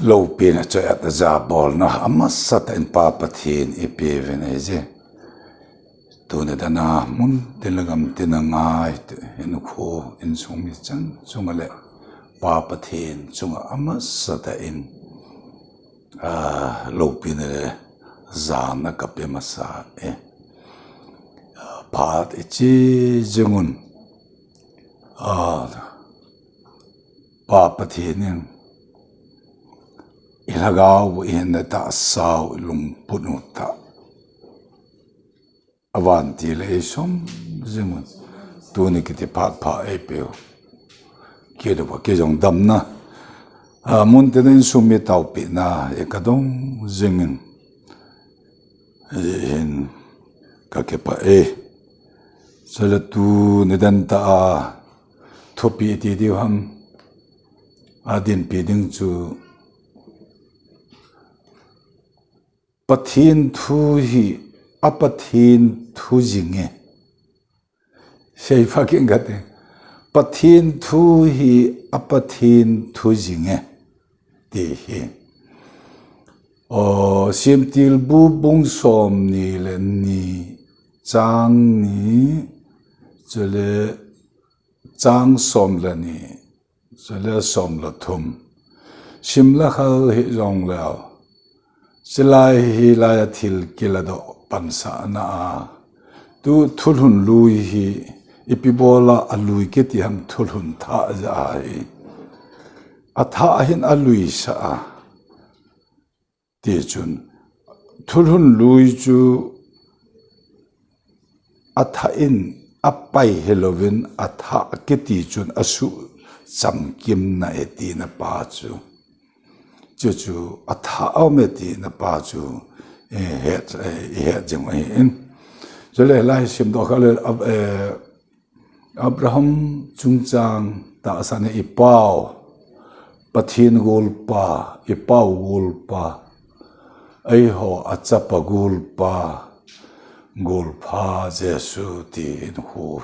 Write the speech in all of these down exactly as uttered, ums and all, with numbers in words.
loupina choi-at a jabolna amasa tah in Pa Pathen in eipe uvin ahije. Tuni dan a mun tin le gam tin a ngai, hinkho, insung mi chan chunga le Pa Pathen chunga amasa tah in, a, loupina le jana kape masa e. A, phat iche jing un, a, Pa Pathen in i lhagao u, i hinna tahsa u, i lungput u tah, avantil a eisom jing un, tuni kiti phat pha eipeu, kei jong damna, a, mun tin a insung mi taopehna e kadong jing in, hin kakipah e. Chule tuni dan tah a thupi iti diu ham, a dinpi ding chu Pathen thu hi a Pathen thu jing e. Seipha kit kate. Pathen thu hi a Pathen thu jing e, ti hi. O, Semtilbu bung somni le ni, chang ni, chule chang som le ni, chule som le thum. Sim le khel hijong leu, chulai hi lai a thil kiladoh pansahna a, tu thulhun lui hi ipi bol a alui kiti ham, thulhun thah jeh a hi. Athah hin aluisah a. Tichun, thulhun lui chu athah in apai hilouvin, athah kiti chun asuh chamkimna e tina pa chu. Chuchu athah a um e tina pa chu, eh, het, eh, ihet jing u ahin. Chule lai simdoh kha le, eh, Abraham chungchang tahsan a i pau, Pathen golpa, i pau golpa, eiho a chapa golpa, golpha Jesu ti hinkho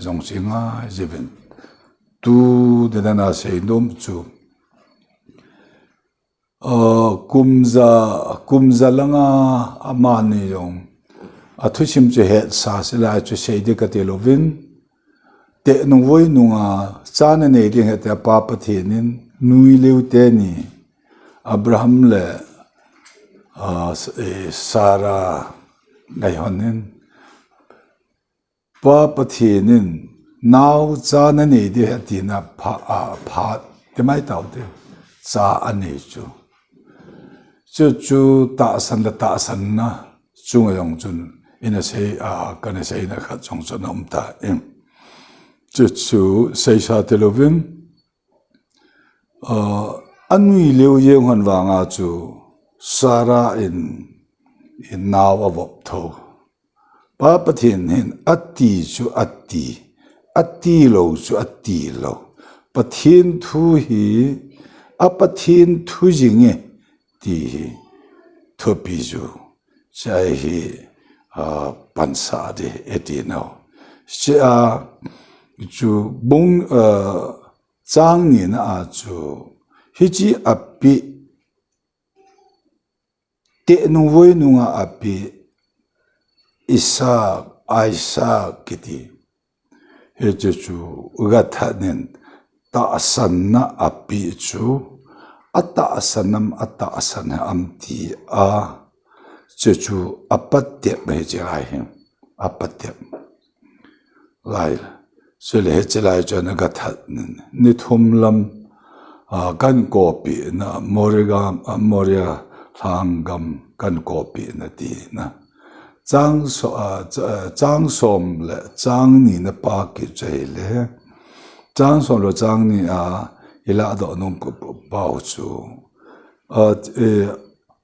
jong chu i ngai jiuvin. Tuni dan a seinom chu, Aa, kum ja, kum ja langa amani jong athusim chu hetsa se lai chu sei ding kati louvin, teh nung voi nunga cha nanei ding ahi tia Pa Pathen in nuileu teni Abraham le, aa, S-, eh, Sarah ngaihon in, Pa Pathen in, nao cha nanei ding ahi atina pha, a, phat, timai taute, cha anei chu. Chuchu tahsan le tahsanna chunga jong chun, ina sei, a, kana seina khat jong chun aum tan. Chuchu seisa ti louvin, Aa, anui leu jeng hon vanga chu Sarah in, in nao avop tho. Pa Pathen hin ati chu ati, ati lou chu ati lou. Pathen thu hi, a Pathen thu jing e ti hi thupi chu. Chai hi, aa, pansa di eti nau. Chia chu bung, aa, Chang nina a chu, hiche api, teh nung voi nunga api, Isaac, Isaac kiti. Hiche chu gathat nin tahsanna api chu, atahsan am, atahsan ham ti a, chuchu apatep hiche lai hi, apatep. Lai, chule hiche lai chu ana gathat nin, ni thum lam, a, kan kopina, Moria, a, Moria lhang gam kan kopina tina. Chang so-, a, ch-, a, chang som le chang nina pa kichai le, chang som le chang ni a, i ladoh nom pau chu, a, e,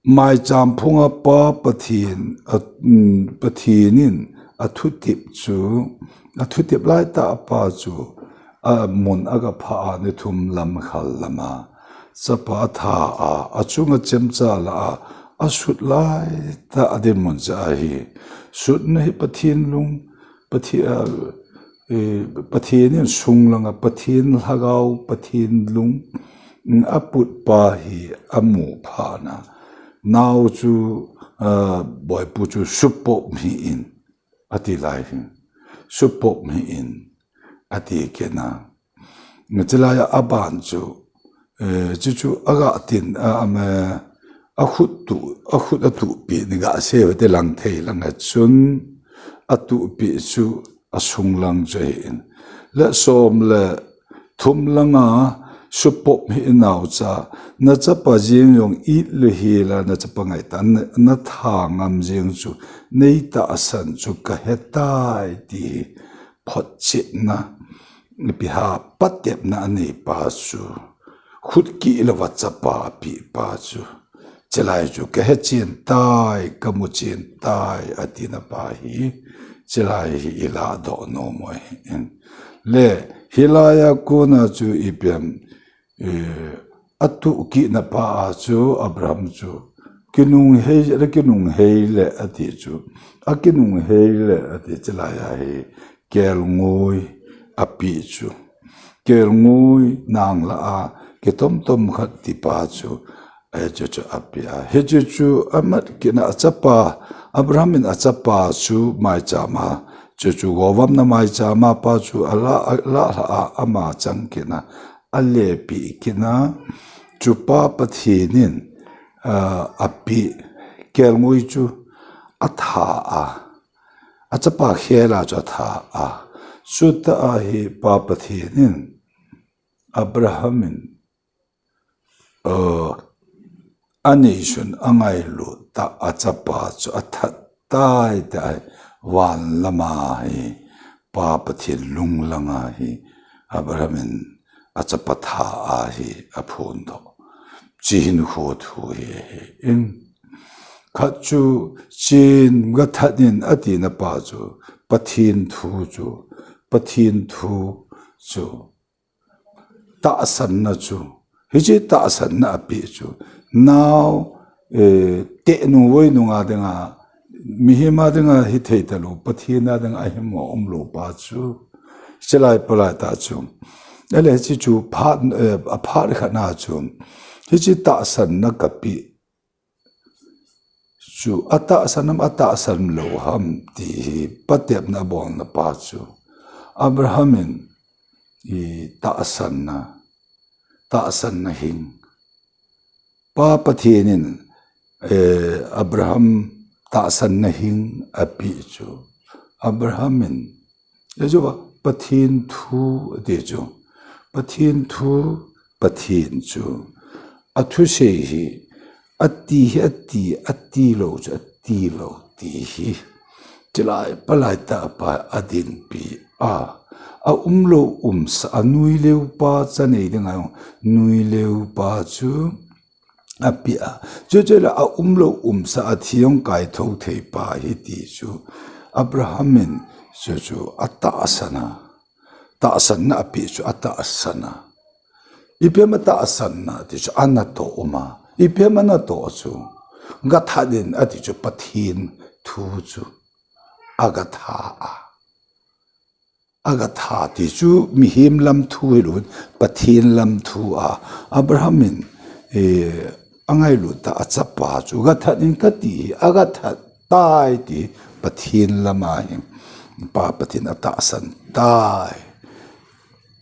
Maicham phunga Pa Pathen, a, um, Pathen in athutep chu, athutep laitah pa chu, amun agapha a ni thum lam khal lama, chapa atha a, achunga chemcha la a, asut laitah a dinmun cha ahi. Sutna hi Pathen lung, Pathe-, a, e, Pathen in sung langa, Pathen lhagao, Pathen lung, um, aput pa hi, amu phat na, nao chu, ah, Boipu chu supop hih in, ati lai hi. Supop hih in, ati kit na. Chulai a aban chu, eh, chuchu aga tin, a, am, eh, akhut tu, akhut atuhpi ni ga se ve te lang thei lang a chun, atuhpi chu asung lang chu ahi in. Le som le thum langa supop hih in naocha, nachapa jeng jong it lou hel a, nachapa ngaitah na, natha ngam jeng chu, nei tahsan chu kahetai ti hi photchetna, ipi ham patepna anei pa chu, khut kih louva chapa apeh pa chu, chulai chu kahe chen tai, kamu chen tai, ati na pa hi, chulai hi iladoh nom u ahi. Le, hilai a kona chu ipi ham, eh, atuh kit na pa a chu Abraham chu, kinunghei, akinunghei le ati chu, akinunghei le ati chulai a hi, kelngoi apeh chu. Kelngoi nang lah a, kitom tom khat ti pa chu, eh, chuchu apeh a. Hichu chu amat kit na achapa, Abraham in achapa chu maicham a, chuchu govamna maicham a pa chu ala, ala lah a ama chang kit na, alepeh kit na, chu pa Pathen in, ah, apeh kelngoi chu atha a, achapa khel a chu atha a, chutah a hi pa Pathen in Abraham in, uh, aneisun angailut tah achapa chu athat tai tai, van lama hi pa Pathen lung langa hi Abraham in achapa tha a hi aphondoh. Chi hin khu thu hi ahi in. Khat chu chen gathat in ati na pa chu, Pathen thu chu, Pathen thu chu, tahsanna chu, hiche tahsanna apeh chu, nao, eh, tehnung voinung a dinga, mihem a dinga hithei talou, Pathen a dinga himo umlou pa chu, chulai palai tah chu. Ahile hiche chu phat, eh, aphat khat na chu, hiche tahsanna kapeh chu, atahsan ham, atahsan lou ham, ti hi patepna abolna pa chu, Abraham in, i tahsanna, tahsanna hing. Pa Pathen in, eh, Abraham tahsanna hing apeh chu, Abraham in, Hichu Pathen thu ati chu. Pathen thu, Pathen chu. Athusei hi, ati hi ati, ati lou chu, ati lou ti hi. Chulai palai tah pa adinpi a. Aumlou umsa, anuileu pa chanei dinga jong, nuileu pa chu apeh a. Chuchu le aumlou umsa, athi jong kaitho thei pa ahi ti chu. Abraham in chuchu atahsan a. Tahsanna apeh chu atahsan a. Ipi ham atahsanna ti chu anatoh um a. Ipi ham anatoh chu. Gathat in ati chu Pathen thu chu. Agatha a. Agatha ti chu mihem lam thu hilou, Pathen lam thu a. Abraham in, eh, angailut tah achapa chu gathat in kati hi, agathat tai ti Pathen lam ahi. Pa Pathen atahsan tai.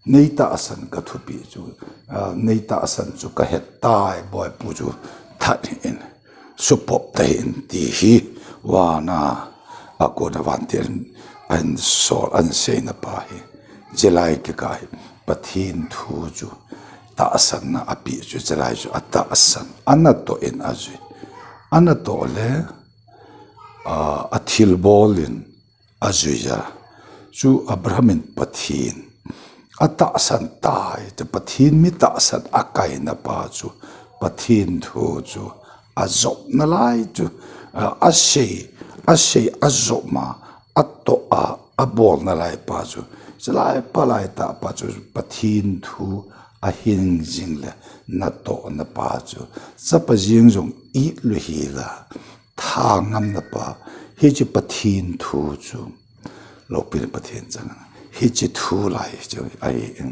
Nei tahsan kathupeh chu, ah, nei tahsan chu kahet tai, Boipu chu that hih in, supop tahih in ti hi, vana, akona vantil in, ahin sol, ahin seina pa hi. Chulai kikah hi, Pathen thu chu, tahsanna apeh chu, chulai chu atahsan, anatoh in ajui. Anatoh le, ah, athilbol in, ajui a. Chu Abraham in Pathen atahsan tai, chu Pathen mi tahsan akaina pa chu Pathen thu chu ajop nalai chu, a, asei, asei ajop ma, atoh a, abol nalai pa chu. Chulai palai tah pa chu Pathen thu ahin jing le natohna pa chu. Chapa jeng jong it lou hel a. Tha ngamna pa, hiche Pathen thu chu, loupina Pathen chang, hiche thu lai chu ahi in.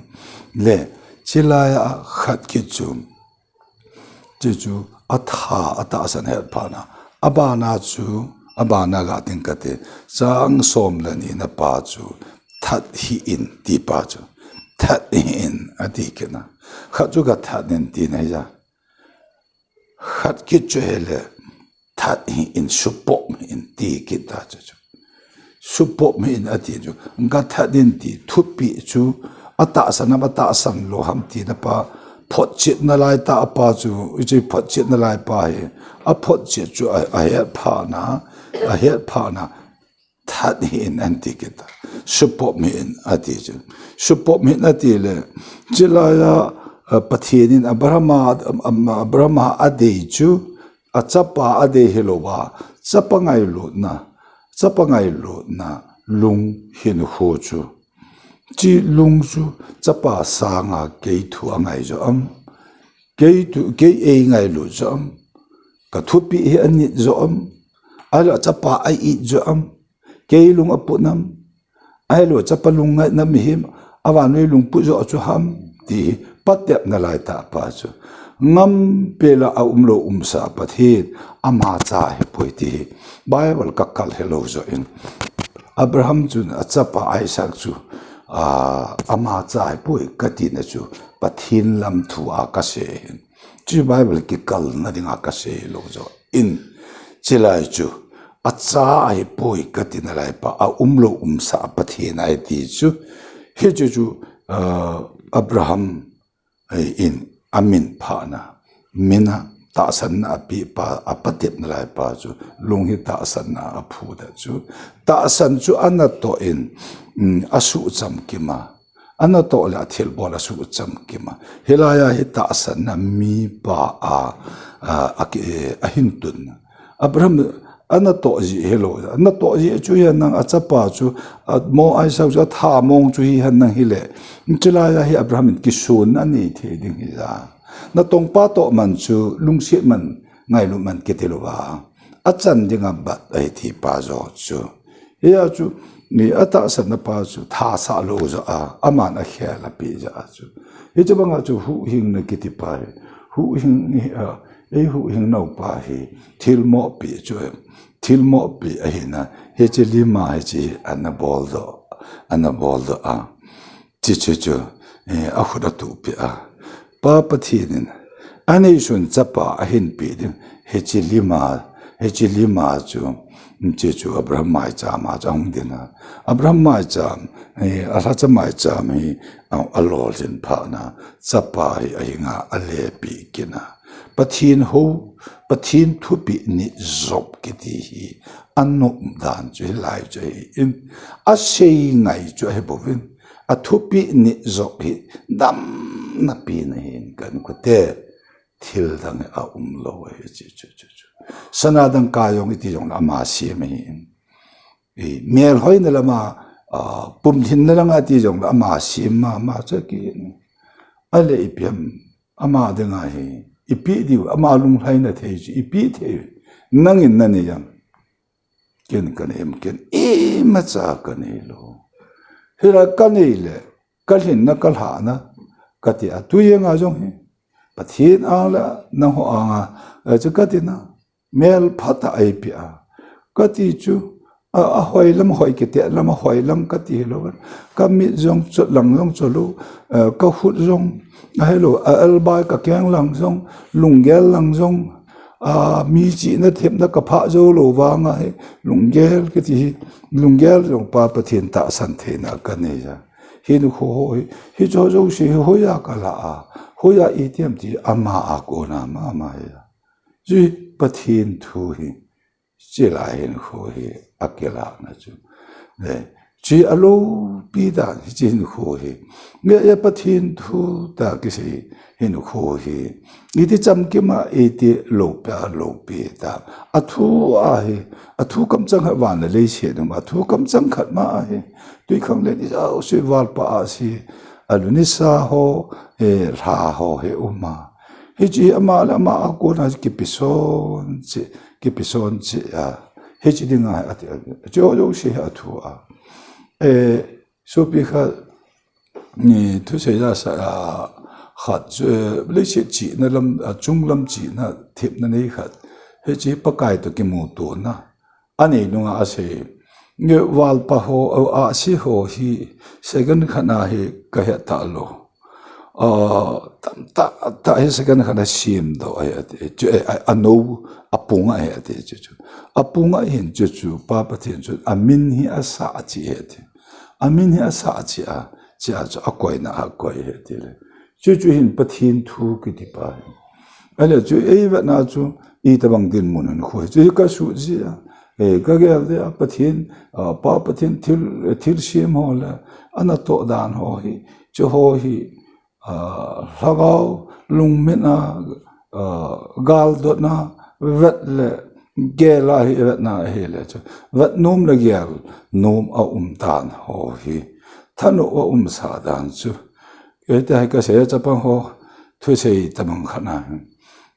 Le, chulai a khat kit chu, Chu atha, atahsan het phat na, abana chu, abana ga ding kate, chang som le ni na pa chu, that hih in ti pa chu, that hih in ati kit na. Khat chu gathat in ti na hi ja. Khat kit chu hele, that hih in, supop hih in ti kit ta chu chu. Supop hih in ati chu, gathat in ti, thupeh chu, atahsan ham, atahsan lou ham ti na pa, photchet na lai ta a pa chu, hiche photchet na lai pa hi, aphotchet chu a, ahet phat na, ahet phat na, that hih in ati kit ta. Supop hih in ati chu. Supop hih in ati le, chulai a, a, Pathen in Abraham a, a, a, Abraham a adei chu, achapa adei hilou va, chapa ngailutna, chapa ngailutna lung hinkho chu. Chi lung chu chapa sanga kei thu angai jo am, kei thu, kei eingailut jo am, ka thupeh hi anit jo am, ahilou chapa a-it jo am, kei lung aput nam, ahilou chapa lung ngai nam him, avannoi lungput jo chu ham, ti hi patep na lai ta pa chu. Ngam pela aumlou umsa Pathen, ama cha hipoi ti hi. Bible ka kal helou jo in. Abraham chun achapa Isaac chu, a, ama cha hipoi kati na chu, Pathen lam thu a kasei hin. Chu Bible kikal na ding a kasei lou jo in. Chulai chu, acha ahipoi kati na lai pa, aumlou umsa Pathen ahi ti chu. Hichu chu, a, Abraham, eh, in amin phat na, min a tahsan na apeh pa, apatep na lai pa chu, lung hi tahsan na aphu da chu. Tahsan chu anatoh in, um, asuh chamkim a. Anatoh le athilbol asuh chamkim a. Hilai a hi tahsan na mipa a, a, a ki, eh, ahin tun na. Abraham anatoh jeh hilou, anatoh jeh chu hihen lang achapa chu, amo Isaac chu atha mong chu hihen lang hile. Chulai a hi Abraham in kisun anei thei ding hi ja. Natong pa toh man chu lungset man, ngailut man kiti lou va. Achan ding a bat ahi ti pa jo chu. Hia chu, ni atahsan na pa chu, thasah lou jo a, aman akhel apeh jo a chu. Hiche banga chu huhhing na kiti pa hi. Huhhing hi, a, Ei huhhing nau pa hi, thilmoh peh chu, thilmoh peh ahi na, hiche lima hiche hi ana bol doh, ana bol doh a. Hiche chu, eh, akhut atuh peh a. Pa Pathen in, anei sun chapa ahin peh ding, hiche lima, hiche lima chu, hiche chu Abraham maicham a chu ahung ding a. Abraham maicham, eh, alhacha maicham hi, a, alolhin phat na, chapa hi ahinga alepeh kit na. Pathen hou, Pathen thupeh nit jop kiti hi, anom dan chu hilai chu ahi in, asei ngai chu ahi bouvin, athupeh nit jop hi, damna pen ahin kan kote, thil dang hi aumlou ahi chu, chu, chu, chu. Sana dangka jong iti jong le ama sem ahi in. I, melhoina lama, a, pumlhinna langa ti jong le ama sem mama chu ahi in. Ahile ipi ham, ama dinga hi, ipeh diu, ama lunglhaina thei chu, ipeh thei, nangin nanei em? Ken kanei em, ken imacha kanei lou. Hilai kanei le, kalhinna kalhahna, kati a, tujeng a jong hi, Pathen ang le nangho anga, eh, chu kati na, mel phatah eipeh a, kati chu, a, ahoi lam, hoi kiti lam, ahoi lam kati hilou, kamit jong chot lang jong chot lou, eh, kakhut jong, ahilou, a, albai kakeng lang jong, lunggel lang jong, a, mi chihna themna kaphah jou lou vanga hi, lunggel kiti hi, lunggel jong pa Pathen tahsan theina kanei ja. Hinkho ho hi, hiche jouse hi hoiya kalah a, hoiya itiham ti ama a kona mama hi. Chu Pathen thu hi, chulai hinkho hi akilahna chu. Le, chu aloupi dan hiche hinkho hi. Nge, e Pathen thu ta kisei hinkho hi. Iti chamkim a, iti loupi a, loupi ta. Athu ahi, athu kamchang khat van le leiset um a, athu kamchang khat ma ahi. Twikhanglen ijaosei valpa ahsi, alu nisa ho, eh, lha ho hi um a. Hiche ama le ama a kona kipeson cheh, kipeson cheh a. Hiche dinga ati, chu jouse hi athu a. Eh, sopi khat, ni thusei jasa, a, khat chu, eh, leiset chihna lam, a chunglam chihna thepna nei khat. Hiche Pakai toh kimutona anei nunga asei. Nge valpa ho, a, ahsi ho hi second khat a hi kahet talou. A, tamtah, tah hi second khat a semdoh ahi ati. Chu, eh, a, anou, apung ahi ati chu chu. Apung ahin chu chu, Pa Pathen chu, amin hi asah cheh ahi ati. Amin hi asah cheh a, cheh a chu akoina a akoi ahi atile. Chu chu hin Pathen thu kiti pa hi. Ahile chu eivetna chu itobang dinmun hinkho hi. Chu hi kasuh jia. Eh, kagel dia Pathen, ah, Pa Pathen thil, thilsem ho le, anatoh dan ho hi. Chu ho hi, ah, lhagao, lungmit a, ah, galdotna, vet le, gel a hi vetna ahile chu. Vet nom le gel nom aum dan ho hi. Thanop aumsah dan chu. Kei te hi kasei a chapang ho, thusei tobang khat na.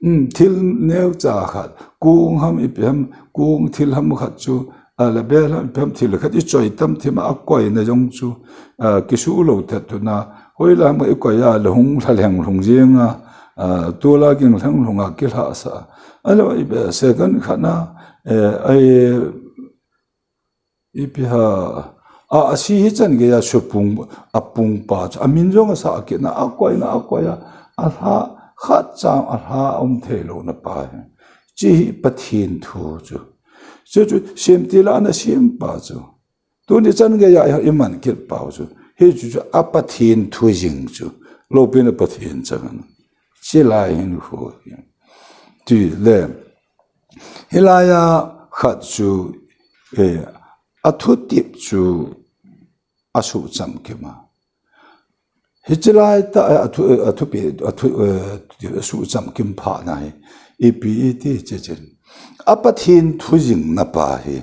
Um, thil neocha khat, kong ham ipi ham, kong thil ham khat chu, a, le bel ham ipi ham thil khat ichoi tam thim a akoina jong chu, a, kisuh lou thet tuna, hoilam ikoi a le hung lha lheng lhung jeng a, a, tula ging lheng lhung a kilhahsah. Ahile, eh, second khat na, eh, ai, Ipi ham, a, ahsi hi chan geiya supung, apung pa chu, amin jong asah kit na, akoina, akoiya, alha, khat cham alha aum thei louna pa hi. Chu hi Pathen thu chu. Chu chu, sem tila ana sem pa chu. Tuni chan geiya iman kit pau chu. Hichu chu, a Pathen thu jing chu. Loupina Pathen chang. Chulai hinkho hi. Tile, hilai a khat chu, eh, athutep chu asuhcham kim a. Hiche lai tah, eh, athu, eh, athupi, athu, eh, asuhcham kim phat na hi. Ipi iti hiche chen. A Pathen thu jingna pa hi.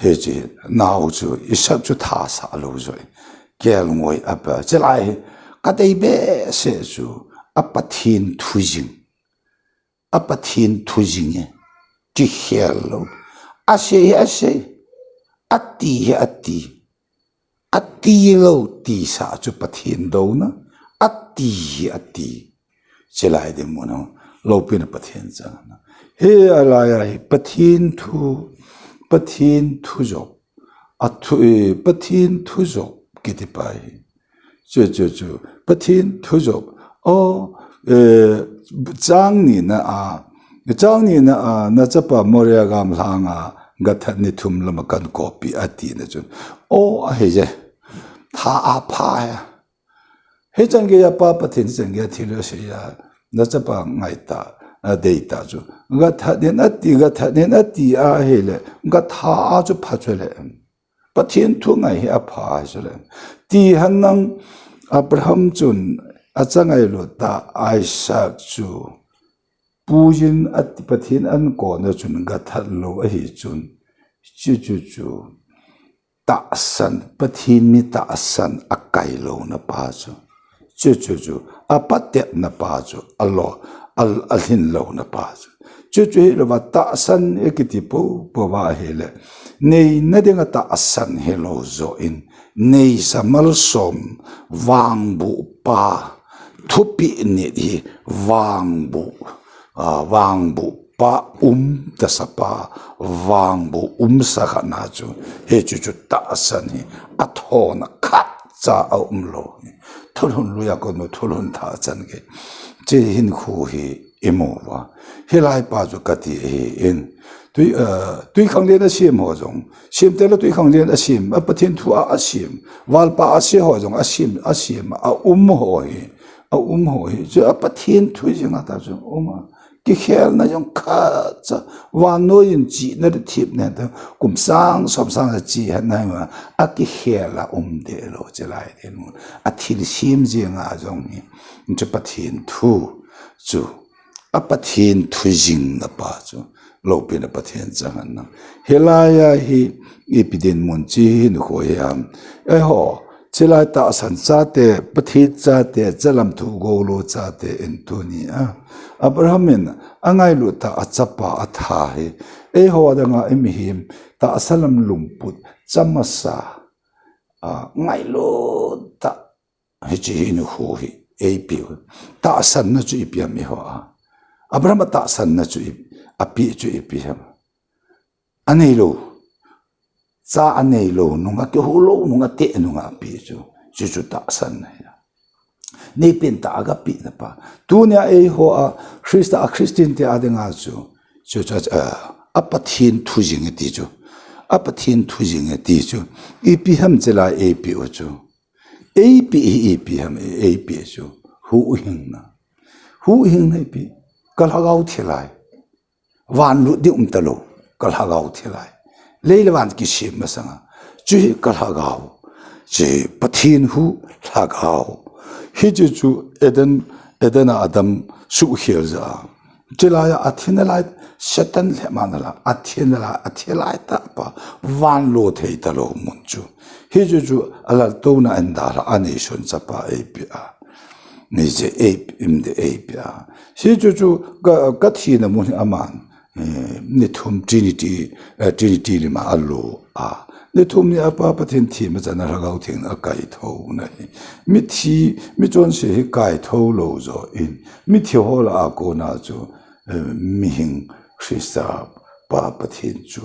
Hiche nau chu, isap chu thasah lou joi. Kelngoi apa. Chulai hi, kadei behseh chu, a Pathen thu jing. A Pathen thu jing e, kikhel lou. Asei hi asei, ati hi ati. Ati lou tisah chu Pathen douna, ati hi ati. Chulai dinmun a, loupina Pathen chang. Hilai a hi Pathen thu, Pathen thu jop. Athu, eh, Pathen thu jop kiti pa hi. Chu, chu, chu. Pathen thu jop. O, eh, chang nina a, chang nina a, nachapa Moria gamlhang a, gathat ni thum lama kahin koppi ati na chun. O, ahi je. Tha apha ya. Hichan geiya Pa Pathen hichan geiya thil asei a, nachapa ngaitah, adeitah chu. Gathat nin ati, gathat nin ati ahile, gatha a chu pha chu le. Pathen thu ngai hi apha hi chu le. Ti hen lang Abraham chun achangailut tah Isaac chu puijin ati Pathen ankona chun gathat lou ahi chun. Chu chu chu. Tahsan, Pathen mi tahsan akai louna pa chu. Chu chu chu. Apatepna pa chu. Alo, al, alhin louna pa chu. Chu chu hilouva tahsan ikiti popo va ahile. Neina dinga tahsan hilou joh in. Neisa malsom vangboh pa. Thupeh nit hi vangboh. Ah, vangboh pa um tasa pa, vangboh umsa khat na chu, hichu chu tahsan hi, athona khatcha aum lou. Thulhun lui a kon mu, thulhun thah chan gei. Chu hinkho hi imu uva. Hilai pa chu kati ahi in. Tui, eh, tui khanglen a sem ho jong. Sem tela tui khanglen a sem. A Pathen thu a, a sem. Valpa a se ho jong a sem, a sem. A um ho hi. A um ho hi. Chu a Pathen thu jing a ta chu um a. Kikhelna jong khatcha, vannoi in chihna le thepna ta, kum sang, som sang a chi hen na hi ma, a kikhel a um de lou chu lai te nu. A thilsem jing a jong hi, chu Pathen thu, chu, a Pathen thu jingna pa chu, loupina Pathen chang hen na. Hilai a hi, ipi dinmun chi hinkho hi ham. Eiho, Chulai tahsan chate, Pathen chate, chalam thu gou lou chate in tuni a. Abraham in angailut tah a chapa atha hi. Eiho dang a imihem tahsa lam lungput cha masa. A, ngailut tah hiche hinkho hi. Eipeh u. Tahsanna chu ipi ham eiho a? Abraham a tahsanna chu i, apeh chu ipi ham? Aneilou. Cha aneilou nunga, kihoulou nunga, ateh nunga apeh chu. Chuchu tahsanna ahi. Neipen tah a gapeh na pa. Tunia eiho a Christa a Christian te a dinga chu. Chu, chu, chu, a, a Pathen thu jing ati chu. A Pathen thu jing ati chu. Ipi ham chulai eipeh u chu. Eipeh hi ipi ham eipeh chu. Huhhingna. Huhhingna eipeh. Ka lhagao thilai. Van lut ding um talou, ka lhagao thilai. Lei le van kisem masanga. Chu hi ka lhagao. Chu hi Pathen hu lhagao. Hichu chu Eden, Eden a Adam suhkhel jeh a. Chulai a athina lai, Satan lhemana la, athina lai, athilai tah pa, van lo thei talou mun chu. Hichu chu alaltouna in dalha a neisun chapa eipeh a. Ni je ei, im de eipeh a. Hichu chu ka, ka thina mun hi aman, eh, ni thum Trinity, eh, Trinity lima alo a. Ni thum ni a Pa Pathen thi ma chana Lhagao Theng a kaitho na hi. Mithi, michonse hi kaitho lou jo in. Mithi ho lah a kona chu, eh, mihing Christa Pa Pathen chu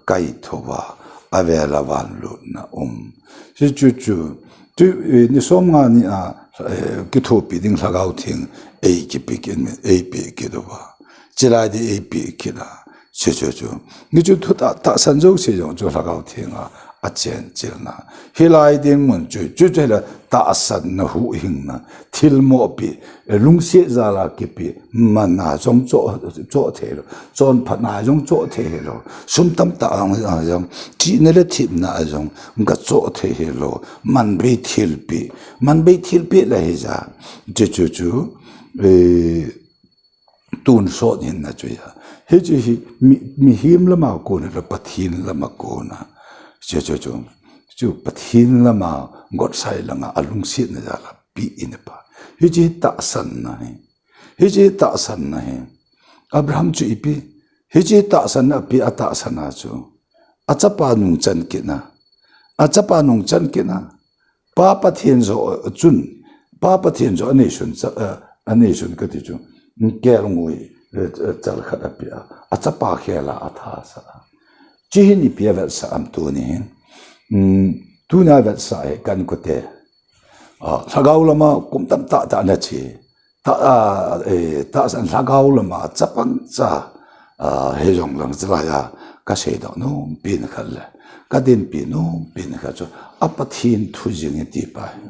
kaitho va, avel a van lutna um. Hichu chu, chu, eh, ni som nga ni a, eh, kithopi ding Lhagao Theng, ei kipe kit, eipeh kit uva. Chulai ding eipeh kit a. Chu, chu, chu. Ni chu thu tah, tahsan jouse jong chu Lhagao Theng a, achenchilna. Hilai ding mun chu, chu, chu hila tahsanna huhhingna. Thil mohpi, eh, lungset jal a kipe, man a jong cho, cho thei lou. Chonphatna jong cho thei lou. Sum tamtah a jong, chihna le thepna a jong, ga cho thei lou. Manbei thilpeh, manbei thilpeh la hija. Chu, chu, chu, eh, tonsot hinna chu hija. Hichu hi mi, mihem lama kona le Pathen lama kona. Chu, chu, chu. Chu Pathen lama gotsai langa alungsetna jal a pe in pa. Hichu hi tahsanna hi. Hichu tahsanna hi. Abraham chu ipi. Hichu tahsanna ape a tahsanna chu. Achapa nungchan kitna. Achapa nungchan kitna. Pa Pathen jo chun. Pa Pathen jo aneisun cha, eh, aneisun kati chu. Kelngoi, eh, eh, chal khat ape a. Achapa khel a athasa. Chu hin ipi avetsah am tuni hin. Hmm, tuni avetsah hi kan kote. Ah, lhagao lama kum tamtah tah nache. Ta, ah, eh, tahsan lhagao lama chapang cha, ah, hijong lang chulai a, kasei doh nompi khat le, kadinpi nompi khat chu, a Pathen thu jing ati pa hi.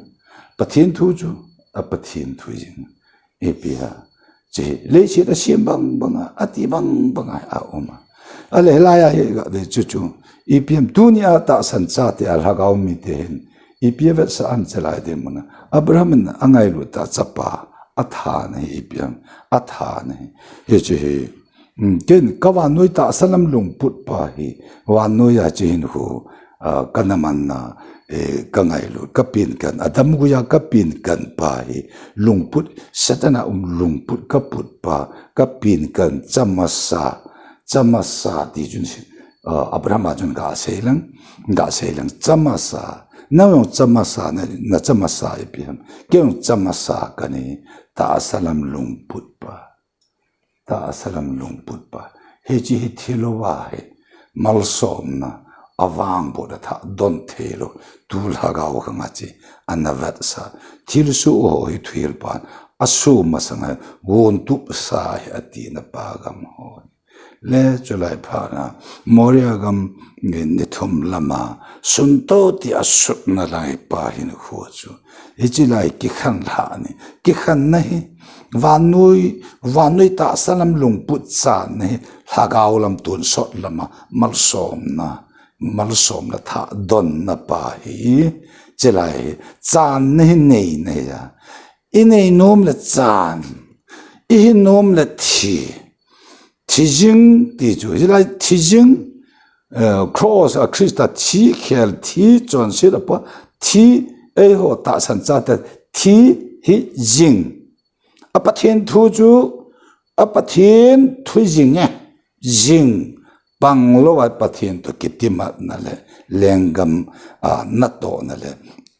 Pathen thu chu, a Pathen thu jing. Ipi ham. Chu hi, leiset a sem bang bang a, ati bang bang a, aum a. Ahile hilai a hi ga dei chu chu. Ipi ham tuni a tahsan chate a lhagao mite hin. Ipi avetsah am chulai ding mun a. Abraham in angailut a chapa. Athana hi ipi ham. Athana hi. Hichu hi. Hmm, ken ka vannoi tahsa lam lungput pa hi. Vannoi a chu hin hu. Ah, ka namanna, eh, ka ngailut, ka penkan, Adam guia ka penkan pa hi, lungput, Satan a um lungput, ka put pa, ka penkan, chamasa, chamasa ti chun si, ah, Abraham a chun ga sei lang, ga sei lang, chamasa, nang jong chamasa, na, na chamasa ipi ham, kei jong chamasa ka nei, tahsa lam lungput pa. Tahsa lam lungput pa. Hiche hi thil uva hi. Malsomna. Avang bot a thah don thei lou. Tu lhagao khang a che. Ana vetsah. Thilsoh ho hi thuhil pan. Asoh masang a. Von tup sa hi ati na pa gam ho. Le chulai phat na. Moria gam ni, ni thum lama. Sun to ti asut na lai pa hin khu chu. Hiche lai kikhen lhah ni. Kikhen na hi. Vannoi, vannoi tahsa lam lungput chan na hi, lhagao lam tonsot lama, malsomna, malsomna thah don na pa hi, chulai hi, chan na hi nei na hi a. I nei nom le chan, i hi nom le thi, thi jing ti chu, hilai thi jing, eh, cross a Christa thi khel, thi chonset a pa, thi eiho tahsan chate, thi hi jing. A Pathen thu chu, a Pathen thu jing e, jing pang lou a Pathen to kitimat na le, lenggam, a, natoh na le,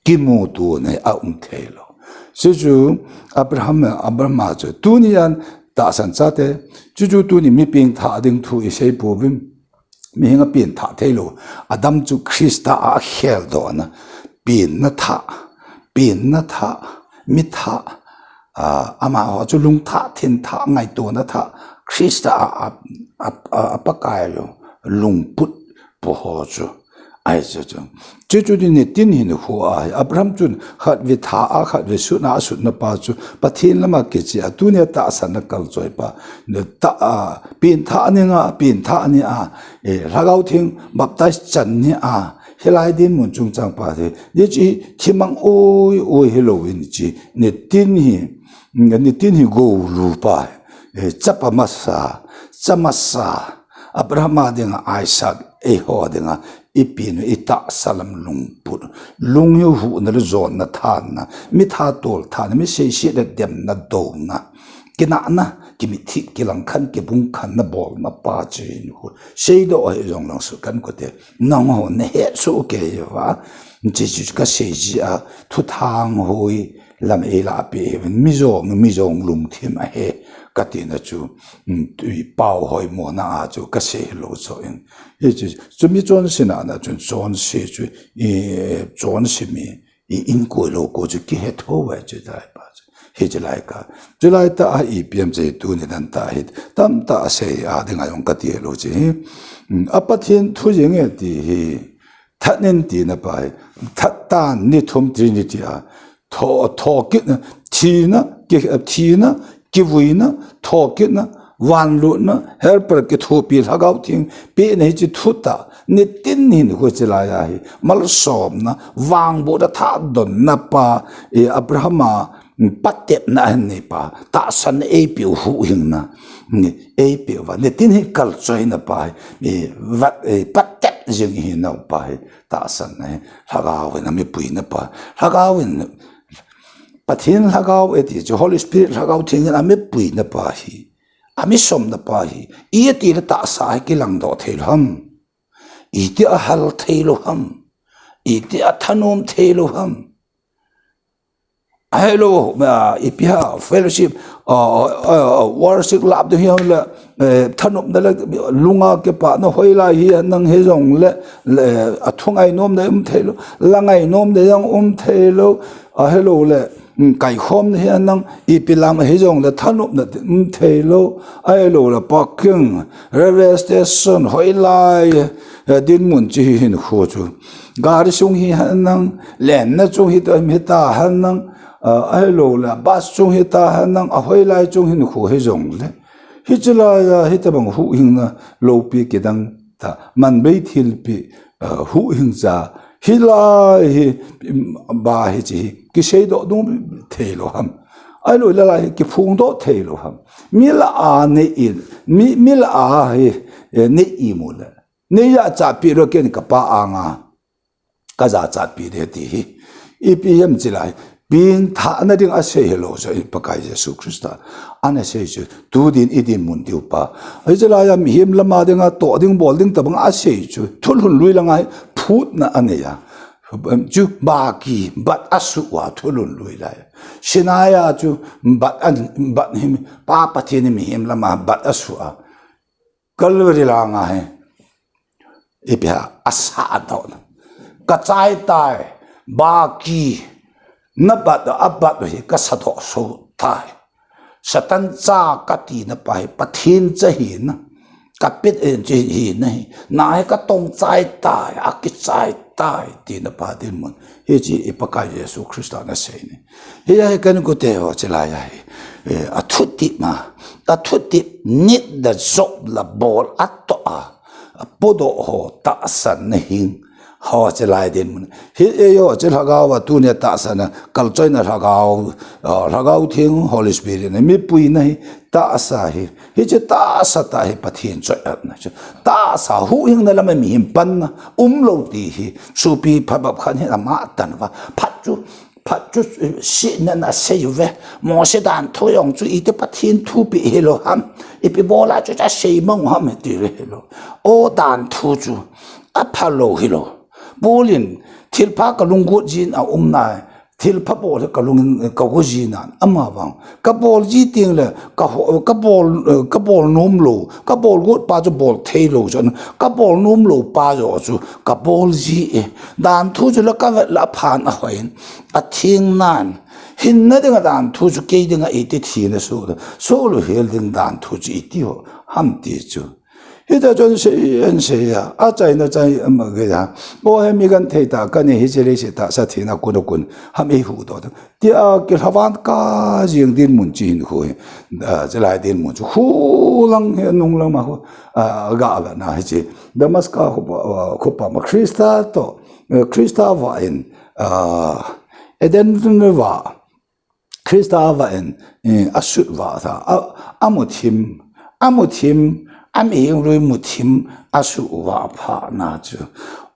kimuto na a um thei lou. Chuchu Abraham, Abraham a chu tuni an tahsan chate, chuchu tuni mi pengthah ding thu isei pouvin. Mihing a pengthah theilou. Adam chu Christa a akheldohna. Pengna thah, pengna thah, mi thah, a, amaho chu lungthah, thinthah, ngaitona thah, Christa a, a, a, a, a Pakai lungput po ho chu. Ahi chu chu. Chuchu ni nitin hinkho ahi. Abraham chun khatvei thah a, khatvei sutna a sutna pa chu Pathen lama kiche a, tunia tahsan a kalchoi pa. Ni ta a, pengthah ni nga, pengthah ni a, e, Lhagao Theng baptize chan ni a, hilai dinmun chungchang pa hi. Hiche thimang oi, oi hilouvin hiche. Nitin hi, nitin hi golu pa. E, chapa masa, cha masa. Abraham a dinga, Isaac, eiho dinga, i pengna, i tahsa lam lungput. Lung hi huhna le jonna thanna, mi thatol thanna, mi seiset le demna douna. Kinahna, kimitlhi, kilangkhan, kibungkhanna bolna pa chu hinkho. Seidoh hi jong lang sut kan kote. Nangho nahet soh kei uva. Chuchu kasei jeh a, thuthang hoi lam eilahpeh hi, mi jong, mi jong lungthim ahi, katina chu, um, tui pao hoimona a chu kasei hilou chu in. Hichu, chu mi chonse na na chun chonse chu, i, chonse mi, i, inkoi lou ko chu kihe thou ve chu tai pa chu. Hiche lai ka. Chulai tah a ipi ham chu tuni dan tah hi, tamtah a sei a dinga jong kati lou chu hi. Um, a Pathen thu jeng e ti hi. That nin tina pa hi, that tan ni thum Trinity a, tho, thokitna, thina, ki, thina, kivuina, thokitna, vanlutna, helper kithopi Lhagao Theng, pehna hiche thutah, nitin hinkho hiche lai a hi, malsomna, vangbohna, thadonna pa, e, Abraham a, patepna ahin nei pa, tahsan eipeh u huhhingna, eipeh uva, nitin hi kalchoina pa hi, vat, patep jing ihinau pa hi, tahsan ahi, Lhagao in amipuina pa, Lhagao in, Pathen Lhagao eti chu Holy Spirit Lhagao Theng in amipuina pa hi, amisomna pa hi, iti le tahsa hi kilangdoh theilou ham, iti ahal theilou ham, iti athanom theilou ham. Ahilou, a, ipi ham, fellowship, a, a, a, worship lap ding hijongle, e, thanopna le lunga kipana hoilai hihen lang hijongle, le, athungai nomna um theilou, la ngai nomna jong um theilou, ahiloule, um, kaikhomna hihen lang, ipi lam hijongle thanopna um theilou, ahiloule parking, railway station, hoilai, e, dinmun chu hi hinkho chu. Gari sung hihen lang, lenna chung hi, hita hen lang, a, ahiloule, bus chung hita hen lang, ahoilai chung hinkho hijongle. Hiche laiya, hitobang huhhingna loupi kidang tah, manbei thilpi, a, huhhingcha, hilai hi, um, ba hiche hi, kiseidoh ding theilou ham. Ahiloule lai hi, kiphongdoh theilou ham. Mi lah a nei in, mi, mi lah a hi, e, nei imu le. Nei jachatpi lou ken kapa anga. Kajachatpi ding ti hi. Ipi ham chulai. Pengthahna ding asei hilou chu i Pakai Jesu Christa. Anasei chu. Tu din idinmun diu pa. Hiche laiya mihem lama dinga toh ding bol ding tobang asei chu. Thulhun lui langa hi phutna anei a. Chu baki bat asuh a thulhun lui lai. Sinai a chu bat an, bat hi Pa Pathen in mihem lama bat asuh a. Calvary langa hi. Ipi ham, asah doh. Kachai tai, baki, nabat, abat hi kasadoh soh tai. Satan cha katina pa hi, Pathen cha hina. Kapet en cha hina hi. Na hi katong chai tai, akichai tai, tina pa dinmun. Hiche i Pakai Jesu Christa nasei ni. Hiya hi kan kote ho chulaiya hi. E, athutep ma. Athutep nit da jop la bol atoh a. Apodoh ho tahsan na hing. Ho chulai dinmun. Hi eiho chu Lhagao a tunia tahsan a. Kalchoina Lhagao, a, Lhagao Theng Holy Spirit na mipuina hi tahsa hi. Hiche tahsa tah hi Pathen choi-atna chu. Tahsa huhhingna lama mihem panna umlou ti hi. Sopi phabep khat hin ama tan uva. Phat chu, phat chu, eh, sihna nasei uve. Mose danthu jong chu iti Pathen thupi hilou ham. Ipi bola chu asei mang u ham ti hilou. O danthu chu aphalou hilou. Paul in thilpha kalunggot jin aum nai. Thilpha bol hi kalungin, eh, kago ji nan, amavang. Kabol ji teng le, kaho-, kabol, eh, kabol nom lou, kabol got pa chu bol thei lou chu, kabol nom lou pa joh chu, kabol ji e. Dan thu chu la kavet la aphan ahoiyin, atheng nan. Hinna dinga dan thu chu kei dinga iti thina su, sulu hel ding dan thu chu iti ho, ham ti chu. Hita chun sei, an sei a, achaina chai ama gei a. O he mi kan thei ta, kani hiche leiset tahsa thina kun a kun. Ham eihuhdoh ta. Tia kilhavan ka jing dinmun chi hin khu hi. A, chulai dinmun chu. Khu lang hi nung lang ma khu. A, ga ga na hiche. Damascus khopa, a, khopa ma Christa toh. Eh, Christa vah in. A, Eden vah. Christa vah in, eh, asut vah tha, a, amuthim, amuthim, amihing lui muthim, asut vah phat na chu.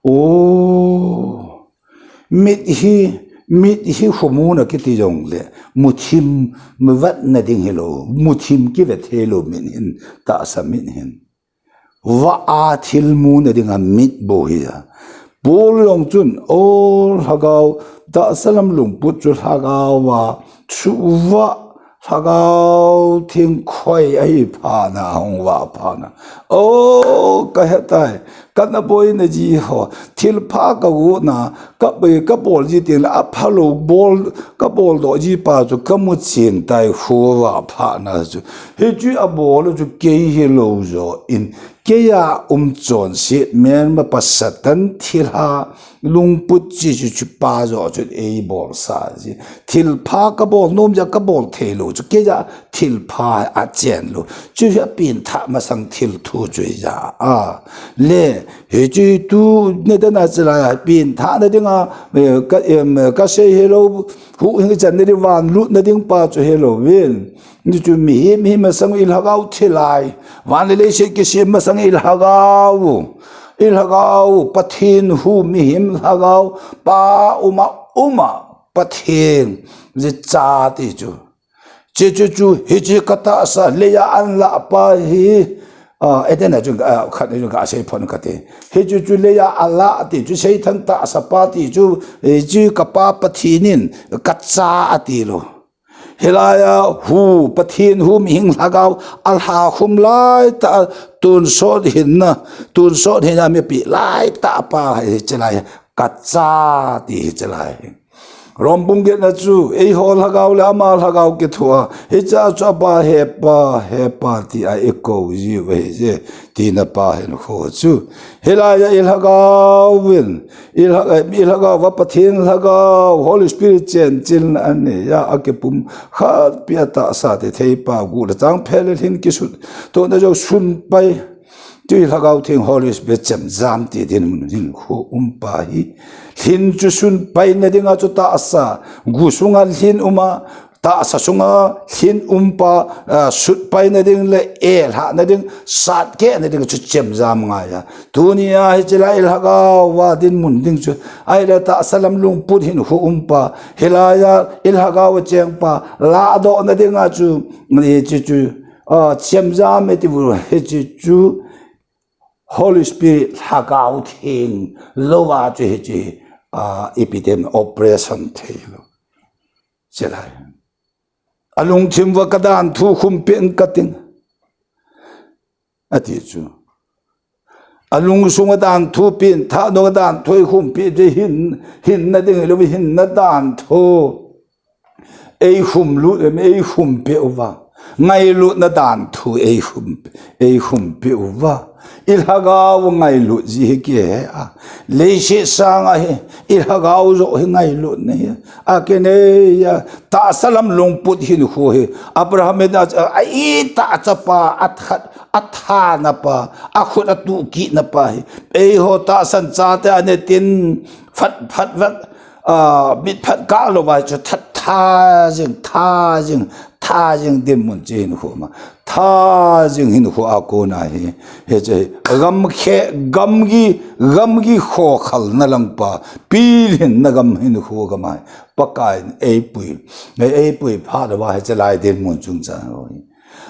O, mit hi, mit hi khomuna kiti jongle, muthim, muvet na ding hilou, muthim kivet hilou mit hin, tahsa mit hin. Vah a thil muna dinga mit bou hi a. Paul jong chun, o lhagao, tahsa lam lungput chu lhagao a, chu vah, lhagao theng khoi ahi phat na, ahung vah phat na. O, kahe tai, kana boina ji ho, thilpha kago na, ka, kabol ji teng le, aphalou bol, kabol doh ji pa chu, kamu chen tai khu vah phat na chu. Hichu abol chu kei hilou joh in, Kei a um chonset, melmapa Satan thilha lungput chi chu, chu pa joh chu eibolsa ji. Thilpha kabol nom ja kabol thei lou chu, kei a thilpha achen lou. Chu hi apengthah masang thil thu chu ja a. Le, hichu tuni dan a chulai a pengthah na dinga, eh, ka, em, kasei hilou, huhhing chan na ding van lut na ding pa chu hilou vin. Hichu mihem, mihem masang i lhagao thilai. Van le leiset kisem masang i lhagao. I lhagao, Pathen hu mihem lhagao. Pa uma, uma, Pathen. Ji cha ti chu. Che chu chu, hiche katahsa, leiya alah pa hi. A, Eden a chu, a, khat a chu kasei phot kate. Hichu chu leiya alah ti chu, Satan tahsa pa ti chu, hichu kapa Pathen in, kacha ati lou. Hilai a hu, Pathen hu mihing lhagao, alha khum laitah a tonsot hinna, tonsot hinna mipi laitah pa hi chulai, kacha ti hi chulai. Rom bung get na chu, eiho lhagao le ama lhagao kithoa, hiche chu apa hepa, hepa ti a eikou jiu ahi je. Tina pa hin khu chu. Hilai a i lhagao vin, i lha-, i lhagao va Pathen lhagao, Holy Spirit chenchilna anei a, akipumkhat pi a tahsa te thei pa gu le chang phe le lhin kisut. Tuna joh sun pai. Chu i lhagao theng Holy Spirit chemjam ti dinmun hin khu um pa hi. Lhin chu sun pai na dinga chu tahsa. Gu sunga lhin uma, Tahsa sunga lhin um pa, ah, sut pai na ding le, eh, lha na ding, sat keh na ding chu chemjam ngai a. Tuni a hiche lai lhagao va dinmun ding chu. Ahile tahsa lam lungput hinkho um pa. Hilai a i lhagao a cheng pa. Ladoh na ding a chu. Hiche chu, ah, chemjam e ti vu hiche chu. Holy Spirit lhagao theng lou a chu hiche, ah, ipi tem operation thei lou. Chulai. Alungthim uva ka danthu khumpi in ka ting. Ati chu. Alungsung a danthu pengthah nung a danthu khumpi chu hin, hinna ding lou, hinna danthu. Ei khumlut em, ei khumpi uva. Ngailutna danthu ei khum, ei khumpi uva. I lhagao ngailut ji hi kihe a. Leiset sanga hi, i lhagao joh hi ngailutna hi. Akinei a, tahsa lam lungput hinkho hi. Abraham in a, a, itah chapa, athat, athana pa, akhut atuh kitna pa hi. Eiho tahsan chate ane tin, phat, phat, phat, a, mit phat kah lou vai chu that tha jing, tha jing, tha jing dinmun chu hinkho ma. Tha jing hinkho a kona hi, hiche hi, gamkhe, gamgi, gamgi khokhalna lang pa, pilhinna gam hinkho gam a hi, Pakaiyin eipui, ei, eipui phat uva hiche lai dinmun chungchang ho hi.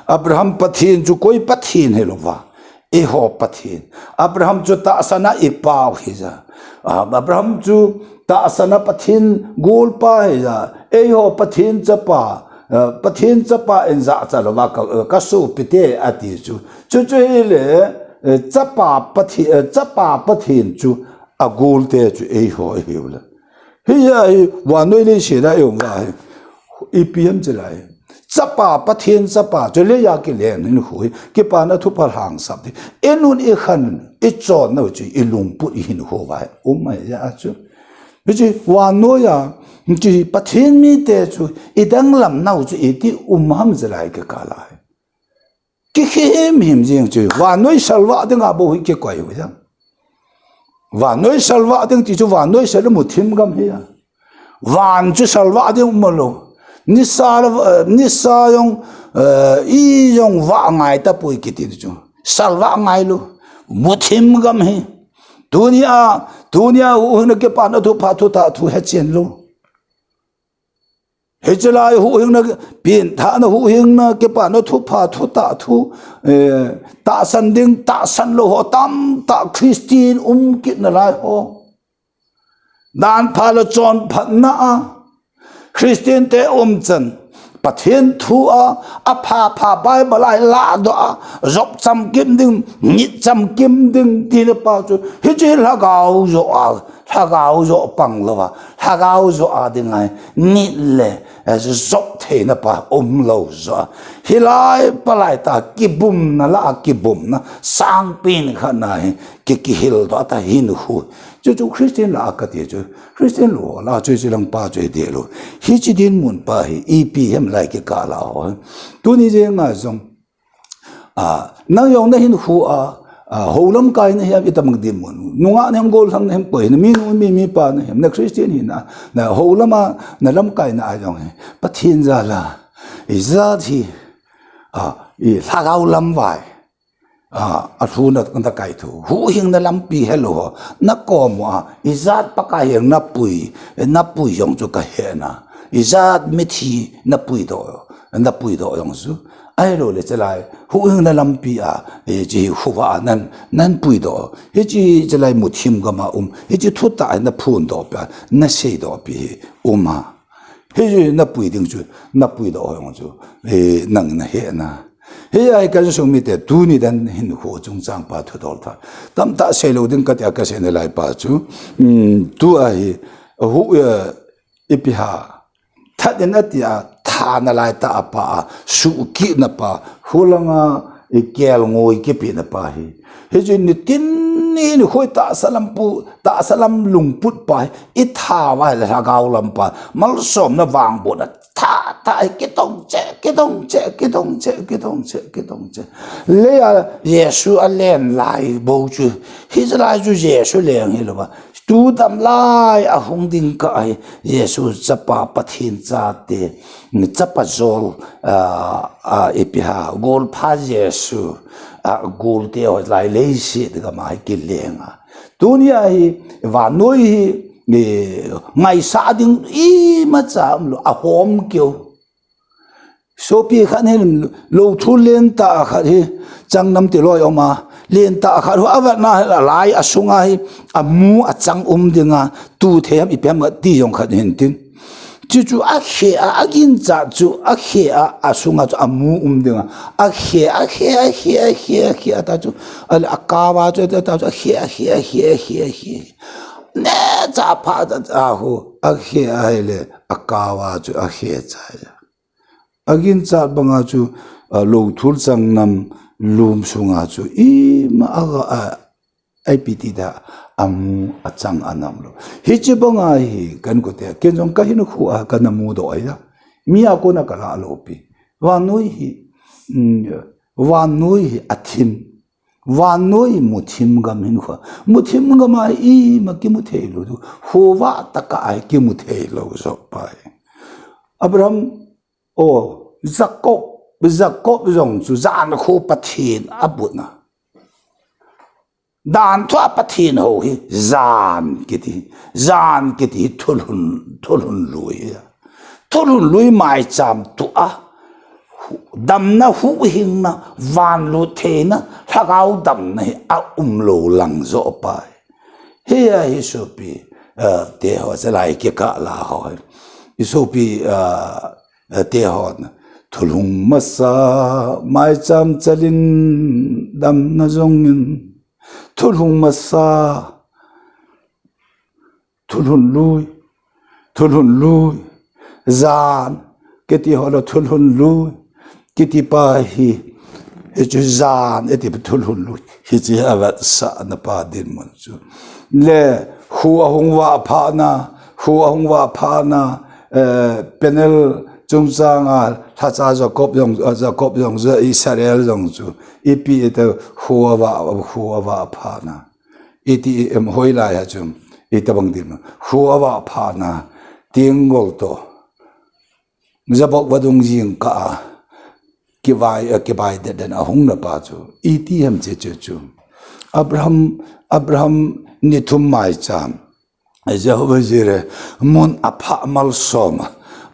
Abraham Pathen chu koi Pathen hilou va. Eiho Pathen. Abraham chu tahsan a ipa u hija. Ah, Abraham chu tahsan a Pathen golpa hija. Eiho Pathen chapa, ah, Pathen chapa in jachat louva ka, ka sopite ati chu. Chuchu hile, eh, chapa Pathen, eh, chapa Pathen chu agolte chu eiho ihiu le. Hia hi vannoi leiset a i um uva hi. Ipi ham chilai. Chapa, Pathen chapa, chu leiya kileng hinkho hi. Kipana thupha lhangsap ding. I nun i khan, i chon nau chu, i lungput i hinkho uva hi. Um mai ja chu. Hiche vannoi a, hiche Pathen mite chu, i danglam nau chu, iti um ham chilai kikah lai. Kihim him jing chu, vannoi salvah dinga bou hi kikoi u jang. Vannoi salvah ding ti chu, vannoi sal muthim gam hi a. Van chu salvah ding um lou. Nisa la, eh, nisa jong, eh, i jong vah ngai tapoi kiti chu. Salvah ngai lou. Muthim gam hi. Tunia, tunia huhhingna kipana thupha thutah thu hechen lou. Hiche lai huhhingna, pengthahna huhhingna, kipana thupha, thutah thu, eh, tahsan ding, tahsan lou ho tamtah Christian um kit nalai ho. Danpha le chonphatna a, Christian te umchan, Pathen thu a, apha pha Bible a i lahdoh a, jop chamkim ding, ngit chamkim ding, tina pa chu, hiche lhagao joh a, lhagao joh pang louva, lhagao joh a dinga, ngit le, eh, jop theina pa um lou joh a. Hilai palai tah kibumna lah a kibumna, sangpen khat na hi, ki, kihildoh tah hinkho. Chuchu Christian lah a kati chu, Christian lou lah a chu hiche lang pa chu hi deh lou. Hiche dinmun pa hi, ipi ham lai kikah lah ho. Tuni jeng a jong, Ah, nang jong na hinkho a, ah, hou lamkai na hiam, itobang dinmun. Nungah na hiam, gollhang na hiam, koi na, mi nu, mi, mi pa na hiam, na Christian hina, na hou lam a, na lamkai na a jong hi. Pathen jal a, ijat hi, ah, i lhagao lam vai. Ah, alhun a na kaitho. Huhhingna lampi helou ho. Na kom uva, ijat Pakai heng na pui, na pui jong chu ka hena. Ijat mithi na puidoh, na puidoh jong chu. Ahilou le chulai, huhhingna lampi a, eh, hiche huva nan, nan puidoh. Hiche chulai muthim gam a um. Hiche thutah na phondoh pi a, na seidoh pi hi um a. Hiche na pui ding chu, na puidoh jong chu. Eh, nang na hena. Hia hi ka insung mite tuni dan hinkho chungchang pa thudol tha. Tamtah seilou ding kati a ka sei nalai pa chu. Hmm, tua hi, hu, eh, ipi ham. That in ati a, thana lai tah a pa a, sukitna pa, hulanga i kelngoi kipehna pa hi. Hichu nitin ni, ni khoi tahsa lam pu, tahsa lam lungput pa hi, i tha uva le lhagao lam pa, malsomna vangbohna, tha, tha, kitong che, kitong che, kitong che, kitong che, kitong che. Leiya Jesu alen lai bou chu, hichelai chu Jesu leng hilouva. Tu damlai a hung ding kah hi, Jesu chapa Pathen chate, chapa jol, a, a, ipi ham, golpha Jesu, a, golte ho lai leiset gam a hi kileng a. Tunia hi, vannoi hi, e, ngaisah ding imacha umlou, ahom keu. Sopi khat hin lou thul lentah khat hi, changnam tilou um a, lentah khat hu avetna hi alai asunga hi, amu achang um dinga, tu thei ham ipi ham ti jong khat hin tin. Chuchu akhe a, aginchat chu akhe a, asunga chu amu um dinga, akhe, akhe, akhe, akhe, akhe, ata chu, ale akao a chu, ata chu, akhe, akhe, akhe, akhe, akhe. Necha pha cha cha hu, akhe ahile, akao a chu, akhe chai. Aginchat banga chu, a, lou thul changnam lum sunga chu ima aga a, ipi ti da amu achang anam lou. Hiche banga hi kan kote, ken jong ka hinkho a kana mudoh ahi da. Mi a kona ka lah lou pi. Vannoi hi, mm, vannoi hi athim. Vannoi muthim gam hinkho. Muthim gam a ima kimu thei lou. Huva tah a kimu thei lou joh pa hi. Abraham O, Jacob, Jacob jong chu jan kho Pathen abuna. Dan thua Pathen hou hi, jan kiti, jan kiti hi thulhun, thulhun lui. Thulhun lui maicham tua. damna, huhhingna, vanlut theina, lhagao damna hi aumlou lang joh pa hi. Hia hi sopi, eh, teho, chalai kikah la ho hi. I sopi, eh, eh, teho, thulhung masa, maicham chalin, damna jongin, thulhung masa, thulhun lui, thulhun lui, jan, kiti ho le thulhun lui, kiti pa hi, hichu jan, iti pa thulhun lui, hichu avetsahna pa dinmun chu. Le, khu ahung vah phatna, khu ahung vah phatna, eh, Peniel chungchang a, lhacha Jacob jong, Jacob jong, Israel jong chu, ipi ite khu avah, khu avah phatna. Iti em hoilai a chu, itobang dinmun. Khu avah phatna, tenggol toh. Jabbok vadung jingkah a, kivai, eh, kivai det den ahung na pa chu. Iti em che che chu. Abraham, Abraham ni thum maicham. Jehovah Jireh, mun aphah malsom,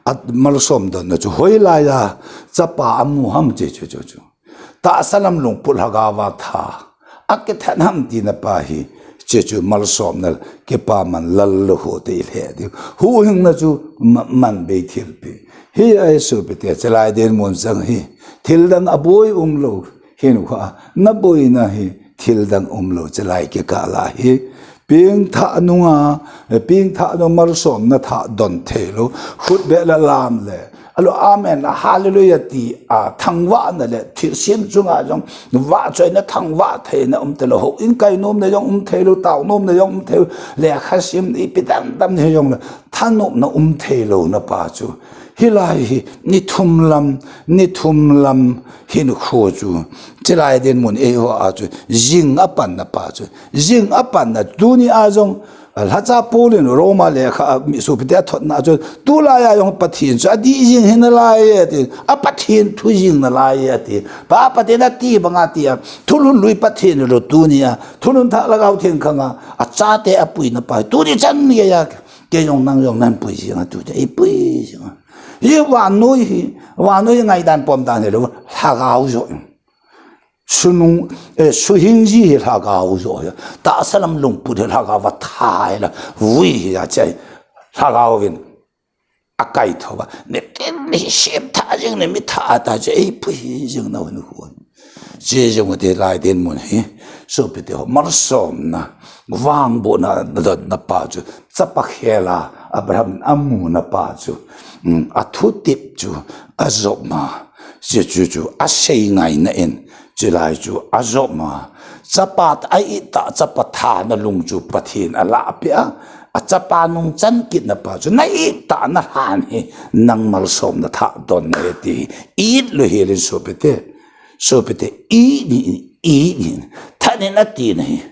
at malsom donna chu. Hoilai a, chapa amu ham che che che chu. Tahsa lam lungput lhagao va tha. Akithat ham tina pa hi. Che chu malsomna kipaman lallou ho te ilheh diu. Huhhingna chu ma-, man bei thilpi. Hia hi sopi te chalai dinmun jong hi. Thil dang aboi umlou. Hinkho a. Na boina hi. Thil dang umlou chalai kikah la hi. Pengthah nunga, pengthah nung malsomna thah don theilou. Khut beh la lam le. Alo, amen, a, hallelujah ti, a, thangvahna le, thilsem chunga jong, vahchoina thangvah theina um theilou, houin kai nomna jong um theilou, tao nomna jong um theilou, lekha sim ipi dang dang hi jong le, thanopna um theilou na pa chu. Hilai hi, ni thum lam, ni thum lam, hinkho chu. Chalai dinmun eiho a chu, jing apanna pa chu. Jing apanna, tuni a jong, Lhacha Paul in Roma lekha a mi sopite athotna chu, tulai a jong Pathen chu adih jing hi nalai e ati, a Pathen thu jing nalai e ati. Pa Pathen ati banga tia, thulhun lui Pathen lou tuni a, thulhun thah Lhagao Theng khang a, achate apuina pa, tuni chan geiya, kei jong nang jong nanpui jing a, tuni eipui jing a. Hi vannoi hi, vannoi ngaidan pomdan hilou, Lhagao joh. Sunung, eh, suhing ji hi Lhagao joh hi. Tahsa lam lungput hi Lhagao va tha hi la. Vui hi a chai. Lhagao vin. Akaithou va. Nitin hi semthah jing, nimit thah tah chai. Eipui jing nau hin huan. Che jong te lai dinmun hi. Sopite ho. Malsomna. Vangbohna, na, na pa chu. Chapa khel a, Abraham in amuna pa chu, um, athutep chu, ajop ma, chu, chu, chu, asei ngaina in, chulai chu, ajop ma, chapa, a-it tah, chapa thana lung chu, Pathen alahpeh a, achapa nungchan kitna pa chu, na-it tah nalhan hi, nang malsomna thah don nai ti, it lou hel in sopite, sopite, it in, it in, that in ati nahi,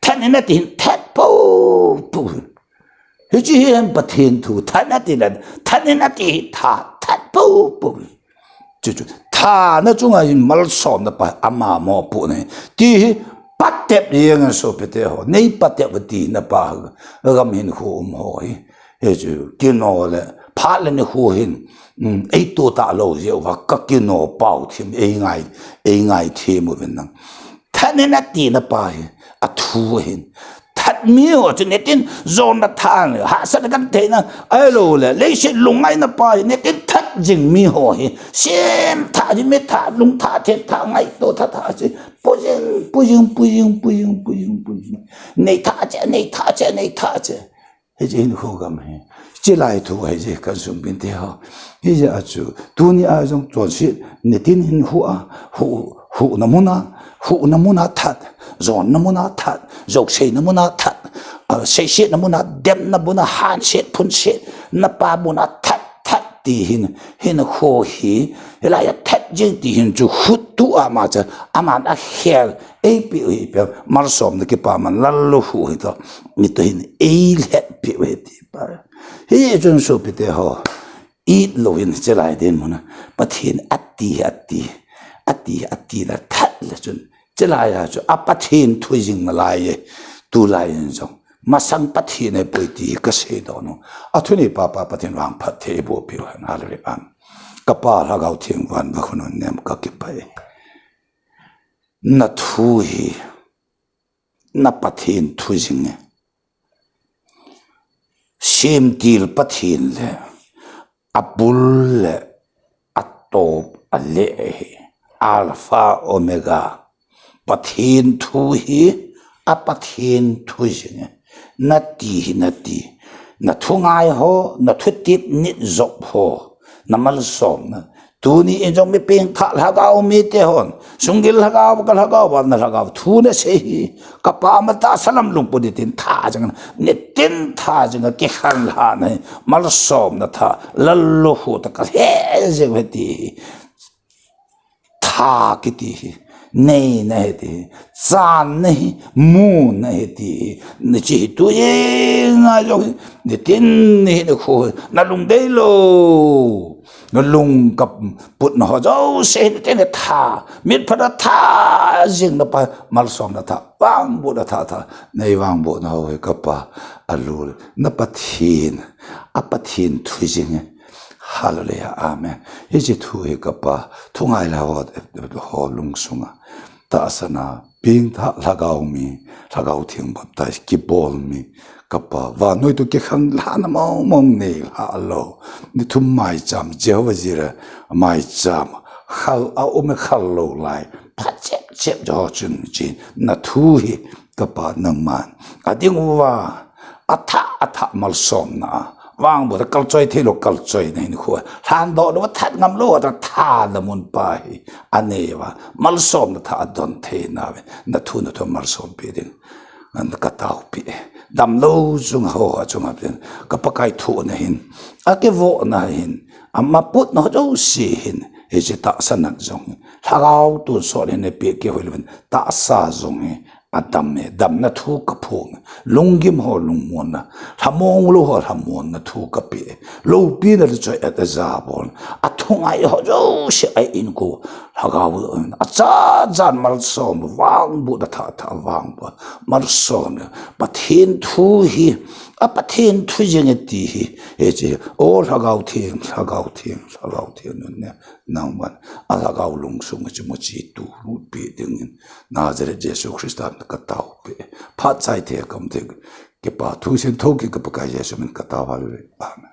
that in ati hin, that pou, pou. Hiche hi hen Pathen thu, that in ati le, that in ati hi tha, that pou pou. Chu chu, thana chunga hin malsomna pa, ama mopohna hi. Ti hi, patep jeng in sopite ho, nei patep tina pa, gam hinkho um ho hi. Hichu, kino le, phat le nikho hin, um, eito talou jeh uva, ka kino pao thim, eingai, eingai thim uvin lang. That in atina pa hi, athu ahin. That mi ho chu nitin jonna tha le, hahsatna gentheina, ahilou le, leiset lungngaina pa hi, nitin that jing mi ho hi, semthah, mitthah, lungthah, thenthah, ngaito thah, thah chu, pu jing, pu jing, pu jing. Nei thah che, nei thah che, nei thah che. Hiche hinkho gam hi. Chulai thu ahi je kan sung pinte ho. Hijeh a chu, tuni a jong chonset, nitin hin hu a, hu, huhna muna, huhna muna that, jonna muna that, jouseina muna that, a, seisetna muna, demna muna, hanset, phunset, na pa muna that, that ti hin, hinkho hi, hilai a that jing ti hin chu khut tu ama cha, aman akhel, eipeh u hi peh, malsomna kipaman lallou hu hi toh, mi toh hin eilhepeh u hi ti pa. Hichun sopite ho, it lou hin chulai dinmun a, Pathen ati, ati, ati, ati la that le chun, chulai a chu, a Pathen thu jing nalai e, tulai in jong. Masang Pathen ahipoi ti hi kasei doh nom. Athunei pa pa Pathen vangphatthei eiboh peh u hen, hallelujah. Amen. Kapa Lhagao Theng van va khun un nem ka kipah e. Na thu hi, na Pathen thu jing e. Semtil Pathen le, abul le, atop, ale hi, Alpha Omega. Pathen thu hi, a Pathen thu jing e. Na ti hi na ti. Na thu ngai ho, na thu tip nit jop ho. Na malsomna. Tuni in jong mi pengthah lhagao mite hon. Sunggil lhagao, ka lhagao, vana lhagao. Thu na sei hi. Kapa ma tahsa lam lungput nitin tha jing. Nitin tha jing, kikhanglhah na hi. Malsomna tha. Lallu hu ta ka he jing ve ti hi. Tha kiti hi, nei na hi ti hi, chan na hi, mu na hi ti hi, na chi hi tu jeng a jong hi, nitin ni hi na khu hi, na lung dei lou, na lung ka put na ho jouse hi nitin na tha, mit phat na tha, jing na pa, malsomna tha, vangbohna tha tha, nei vangbohna ho hi kapa, alul, na Pathen, a Pathen thu jing e, Hallelujah, amen. Hiche thu hi kapa, thu ngai lhagao ho lungsunga. Tahsa na, pengthah lhagao mi, Lhagao Theng baptize, kibol mi, kapa, vannoi toh kikhanglhahna mong mong nei lha lou. Ni thum maicham, Jehovah Jireh, maicham, khal a um e khal lou lai. Pha chep chep jo chun chin, na thu hi, kapa nangman. Ading uva, athah, athah malsomna. Vangboh ta kalchoi thei lou, kalchoi na hin khu. Lhandoh lou, that ngam lou, ta tha na mun pa hi. Anei va, malsomna tha adon thei na ve. Na thu na thu malsom pi ding. An ka tao pi. Damlou chung ho, chung a pi. Ka Pakai thu na hin. A ke vo na hin. Ama put na ho jo si hin. Hiche tahsa nat jong. Lhagao tun sol hin e pi ke hoi lou vin. Tahsa jong hi. Adam e, damna thu ka phong. Lunggim ho lungmonna. Lhamong lou ho lhamonna thu ka pe. Loupina le choi at a ja bol. A thu ngai ho jouse a in ko. Lhagao, acha jan malsom, vangbohna tha tha vangboh. Malsom le. Pathen thu hi. A Pathen thu jing e ti hi. Hiche. O Lhagao Theng, Lhagao Theng, Lhagao Theng nun ne. Nangman. A lhagao lungsung a chi mo chi tu lut pi dingin. Nazareth Jesu Christa na ka tao pi. Phat chai the kam the. Kipa thu sen tho ki ka Pakai Jesu min ka tao hal ve. Amen.